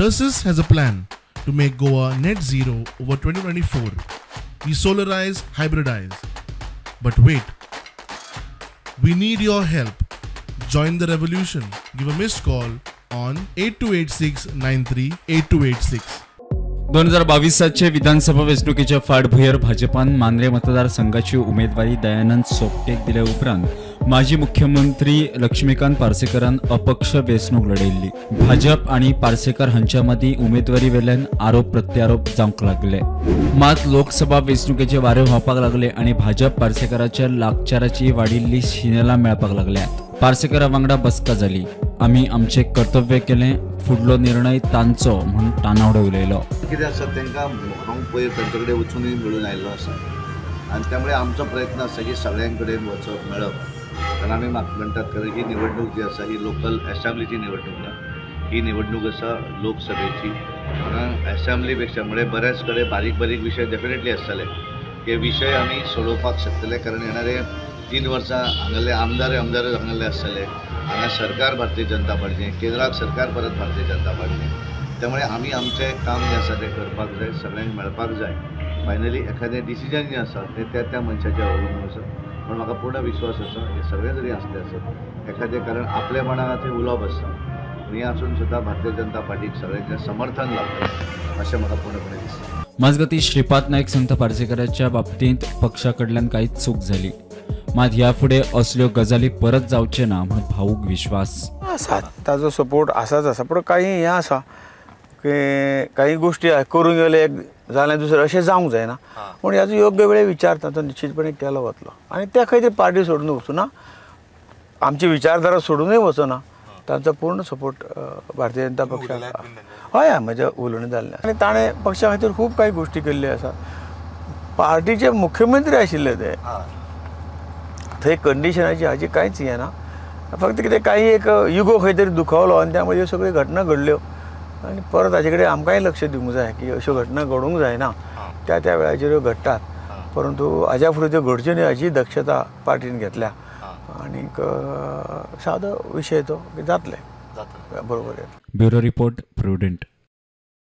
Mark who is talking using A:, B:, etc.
A: Tersus has a plan to make Goa net zero over 2024. We solarize, hybridize. But wait, we need your help. Join the revolution. Give a missed call on 8286 938286.
B: 2022 विधानसभा वेंचणुकेच्या फाटभुंयेर भाजपान मांद्रे मतदारसंघाची उमेदवारी दयानंद सोपटेक दिल्या उपरांत माजी मुख्यमंत्री लक्ष्मीकांत पार्सेकरान अपक्ष वेंचणूक लढयल्ली. भाजप आनी पार्सेकर हांच्या मदीं उमेदवारी वेल्यान आरोप प्रत्यारोप जावंक लागले. मात लोकसभा वेंचणुकेचे वारे व्हांवपाक लागले आनी भाजप पार्सेकराच्या लागचाराची वाडिल्ली शिनेला मेळपाक लागल्यात. पार्सेकरा वांगडा बसका जाली. आमी आमचें कर्तव्य केलें, फुडलो निर्णय तांचो म्हूण तानावडो उलयलो.
C: कितें आसा तांकां हांव पयर तांचे कडेन वचूनय मेळून आयिल्लो आसा आनी त्यामुळे आमचो प्रयत्न आसा की सगळ्यां कडेन वचप मेळप, कारण आमी म्हणटात कारण ही निवडणूक जी आसा ही लोकल एसेंब्लीची निवडणूक ना, ही निवडणूक आसा लोकसभेची. हांगा एसेंब्ली पेक्षा म्हणजे बऱ्याच कडेन बारीक बारीक विशय डेफिनेटली आसतले, हे विशय आमी सोडोवपाक शकतले, कारण येणारे 3 वर्सां हांगले आमदार आमदारच हांगले आसतले. हांगा सरकार भारतीय जनता पार्टीचें, केंद्राक सरकार परत भारतीय जनता पार्टीचें, त्यामुळे आमी आमचें काम जें आसा तें करपाक जाय, सगळ्यांक मेळपाक जाय. फायनली एखादें डिसिजन जें आसा तें त्या त्या मनशाचेर अवलंबून आसा, पूण म्हाका पूर्ण विश्वास आसा हे सगळे जरी आसले आसत एखादें, कारण आपलेपणाक थंय उलोवप आसता, हें आसून सुद्दां भारतीय जनता पार्टीक सगळ्यांचें समर्थन लाभता अशें म्हाका पूर्णपणे दिसता.
B: मजगतीं श्रीपाद नायक संत पार्सेकराच्या बाबतींत पक्षा कडल्यान कांयच चूक जाली, मात ह्या फुडें असल्यो गजाली परत जावचे ना म्हूण भावूक विश्वास
D: आसा. ताजो सपोर्ट आसाच आसा, पूण काही हें आसा की काही गोष्टी करूंक गेले एक जालें दुसरें अशें जावंक जायना, पूण ह्याचो योग्य वेळ विचार ताचो निश्चितपणे केलो वतलो आनी त्या खंय तरी पार्टी सोडून वचूना, आमची विचारधारा सोडूनय वचना, तांचो पूर्ण सपोर्ट भारतीय जनता पक्षाक. हय, म्हजें उलोवणें जाल्लें आनी ताणें पक्षा खातीर खूब कांय गोश्टी केल्ल्यो आसा. पार्टीचे मुख्यमंत्री आशिल्ले ते, थंय कंडिशनाची हाजी कांयच हें ना, फक्त कितें काही एक युगो खंय तरी दुखावलो आनी त्यामुळे ह्यो सगळ्यो घटना घडल्यो आनी परत हाजे कडेन आमकांय लक्ष दिवंक जाय की अश्यो घटना घडूंक जायना, त्या त्या वेळाचेर ह्यो घडटात, परंतु हाज्या फुडें त्यो घडच्यो न्हय हाजी दक्षता पार्टीन घेतल्या आनीक सादो विशय तो जातले बरोबर.
B: Bureau report, Prudent.